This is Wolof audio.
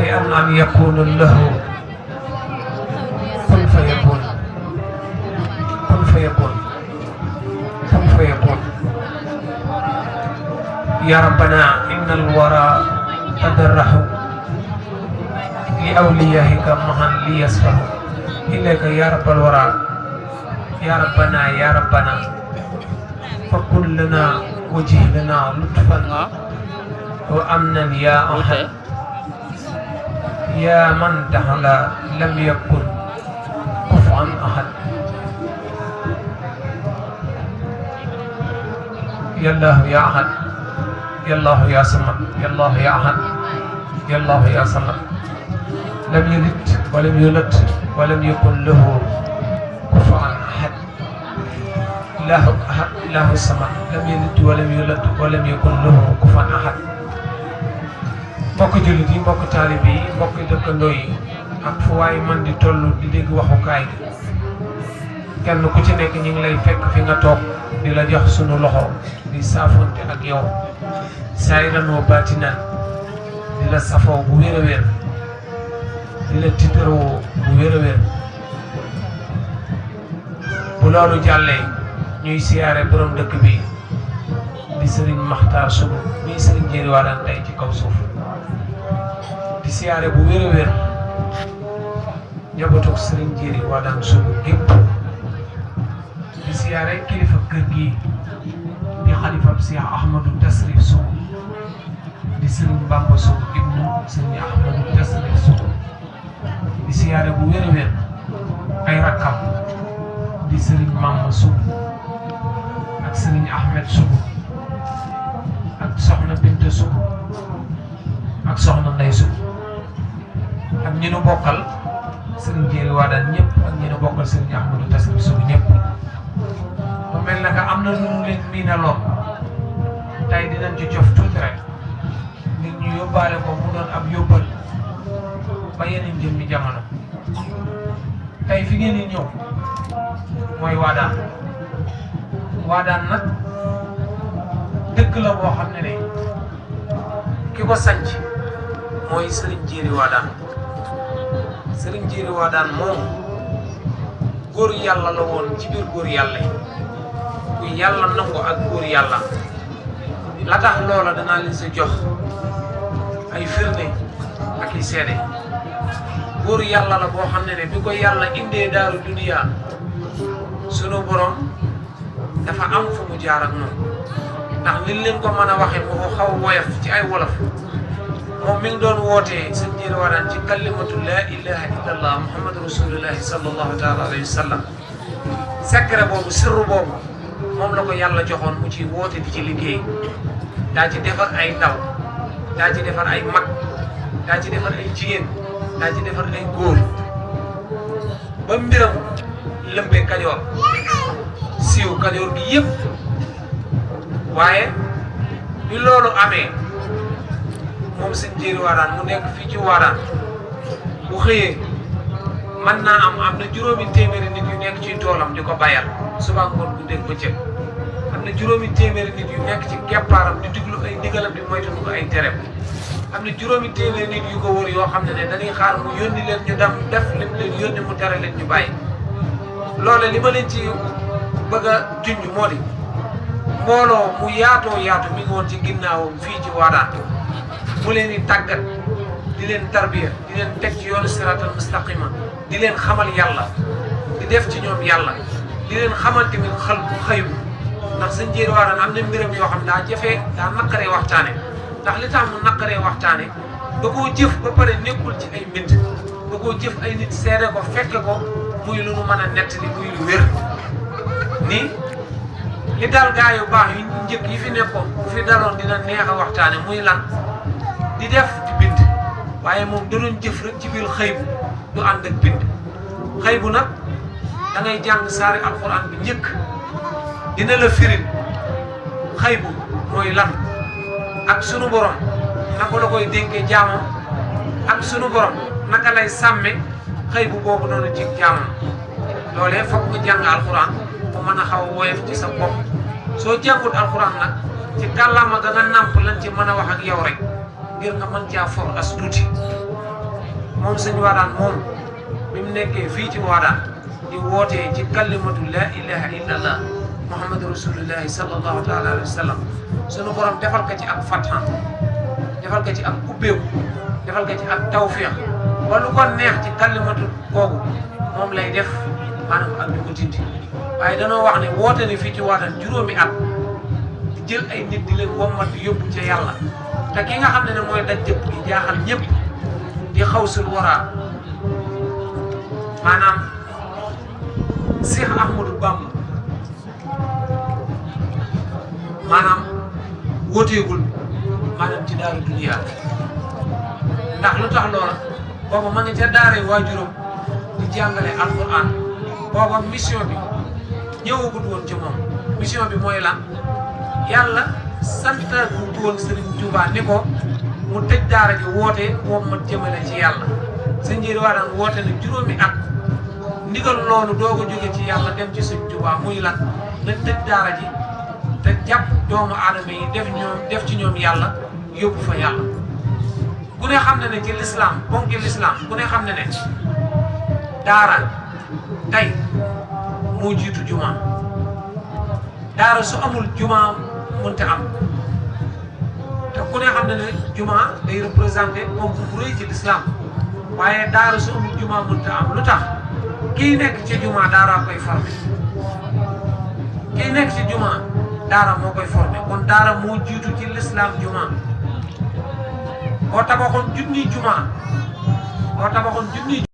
شيئا أن يكون له كن فيكون كن فيكون كن فيكون. يا ربنا إن الورى تدرحوا لأوليائك معا ليصفحوا إليك يا رب الورى. يا ربنا يا ربنا فكن لنا وجه لنا لطفا وأمنا يا أحد يا من تعالى لم يكن كفوا أحد. يا الله يا أحد يا الله يا صمد يا الله يا أحد يا الله يا صمد. لم يلد ولم يولد ولم يكن له كفوا أحد. له أحد له الصمد لم يلد ولم يولد ولم يكن له كفوا أحد. mbokk jullit yi mbokk taalibe yi mbokk dëkkandoo yi ak fu waay man di toll di dégg waxukaay gi kenn ku ci nekk ñu ngi lay fekk fi nga toog di la jox sunu loxo di saafonte ak yow saayiran wa baatinan di la safoo bu wér a wér di la tiitaroo bu wér a wér. bu loolu jàllee ñuy siyaare borom dëkk bi di sëriñ Maxtaar Sugu muy sëriñ Jéeri Wadane tey ci kaw suuf di siyaare bu wér a wér njabootu sëriñ Jéeri Wadane Sugu gépp di siyaare kilifa kër gi di xalifab Cheikh Ahmadou Tasrif Sugu di sëriñ Bamba Sugu ibnu sëriñ Ahmadou Tasrif Sugu di siyaare bu wér a wér ay rakkam di sëriñ Mama Sugu ak sëriñ Ahmed Sugu ak soxna Binta Sugu ak soxna Ndey Sugu ak ñi nu bokkal sëriñ Jéeri Wadane ñëpp ak ñi nu bokkal sëriñ Ahmadou Tasrif Sugu ñëpp. mu mel na am na lu ñu leen miinaloon tey dinañ ci jof tuuti rek ngir ñu yóbbaale ko mu doon ab yóbbal ba yeneen jëmmi jamono. tey fi ngeen di ñëw mooy Wadane. Wadane nag dëkk la boo xam ne ki ko sanc mooy Serigne Jéeri Wadane. Serigne Jéeri Wadane moom góor yàlla la woon ci biir góor yàlla yi ku yàlla nangu ak góor yàlla. la tax loola danaa leen sa jox ay firnde ak i seede. góor yàlla la boo xam ne bi ko yàlla indee daaru duniya sunu borom dafa am fu mu jaar ak moom ndax liñ leen ko mën a waxee mu ko xaw woyof ci ay wolof. moom mi ngi doon wootee sëñ Jéeri Wadane ci kalimatu laa ilaha illallah muhammadu rasulullahi sallallahu taala alayhi wa sallam. secret boobu sirru boobu moom la ko yàlla joxoon mu ci woote di ci liggéey. daa ci defar ay ndaw daa ci defar ay mag daa ci defar ay jigéen daa ci defar ay góor ba mbiram lëmbee Kajoor siiw Kajoor gi yëpp. waaye bi loolu amee moom sëñ Jéeri Wadane mu nekk fii ci Wadane bu xëyee mën naa am na juróomi téeméeri nit yu nekk ci toolam di ko bayal suba ngoon guddeeg bëccëg. am na juróomi téeméeri nit yu nekk ci keppaaram di diglu ay ndigalam di moytu ko ay tereem. am na juróomi téeméeri nit yu ko wër yoo xam ne dañuy xaar mu yónni leen ñu dem def lim leen yónni mu tere leen ñu bàyyi. loole li ma leen ci bëgg a junj moo di mbooloo mu yaatoo yaatu mi ngi woon ci ginnaawam fii ci Wadane mu leen di tàggat di leen tarbiya di leen teg ci yoonu siraatal mustaqima di leen xamal yàlla di def ci ñoom yàlla di leen xamal tamit xel bu xëyu. ndax sëñ Jéeri Wadane am na mbiram yoo xam daa jafee daa naqaree waxtaane ndax li tax mu naqaree waxtaane da koo jëf ba pare nekkul ci ay mbind da koo jëf ay nit seede ko fekke ko muy lu nu mën a nettali muy lu wér. ni li dal gaa yu baax yu njëkk yi fi nekkoon bu fi daloon dina neex a waxtaane muy lan di def di bind. waaye moom da doon jëf rek ci biir xëy bu du ànd ak bind. xëy bu nag da ngay jàng saari alxuraan bi njëkk dina la firil xëy bu mooy lan ak sunu borom naka la koy dénkee jaamam ak sunu borom naka lay sàmme xëy bu boobu noonu ci jaamam. loolee foog nga jàng alxuraan mu mën a xaw a woyof ci sa bopp. soo jàngut alxuraan nag ci kàllaama ga nga nàmp lan ci mën a wax ak yow rek ngir nga mën caa for as tuuti. moom sëñ Wadaan moom bi mu nekkee fii ci Wadaan di wootee ci kalimatu la ilaha illallah muhammadu rasulullahi sallallahu taala alayhi wa sallam sunu borom defal ko ci ak fathan defal ko ci ak ubbeeku defal ko ci ak tawfiq ba lu ko neex ci kalimatu googu moom lay def maanaam ak di ko dindi waaye danoo wax ne woote ne fii ci Wadaan juróomi at di jël ay nit di leen wommat di yóbbu ca yàlla te ki nga xam ne mooy daj jëpp gi jaaxal ñëpp di xawsul waraa maanaam Cheikh Ahmadou Bamba maanaam wóoteegul maanaam ci daaru duniyaa ndax lu tax loola booba ma nga ca daaree waajuram di jàngale alquran booba mission bi ñëwagut woon ci moom mission bi mooy lan yàlla santagu woon Serigne Touba ni ko mu tëj daara ji woote moom ma jëmale ci yàlla sëñ Ndiéri Wadane woote na juróomi at ndigal loolu doog a jóge ci yàlla dem ci Serigne Touba muy lan na tëj daara ji te jàpp doomu aadama yi def ci ñoom yàlla yóbbu fa yàlla ku ne xam ne ci l'islam bonki l'islam ku ne xam ne daara tey moo jiitu juma daara su amul juma mënta am te ku ne xam ne juma day représenté moom bu rëy ci l'islam waaye daara su amul juma mënta am lu tax kii nekk ci juma daara koy formé kii nekk ci juma daara moo koy formé kon daara moo jiitu ci l'islam juma boo tabaxoon junni juma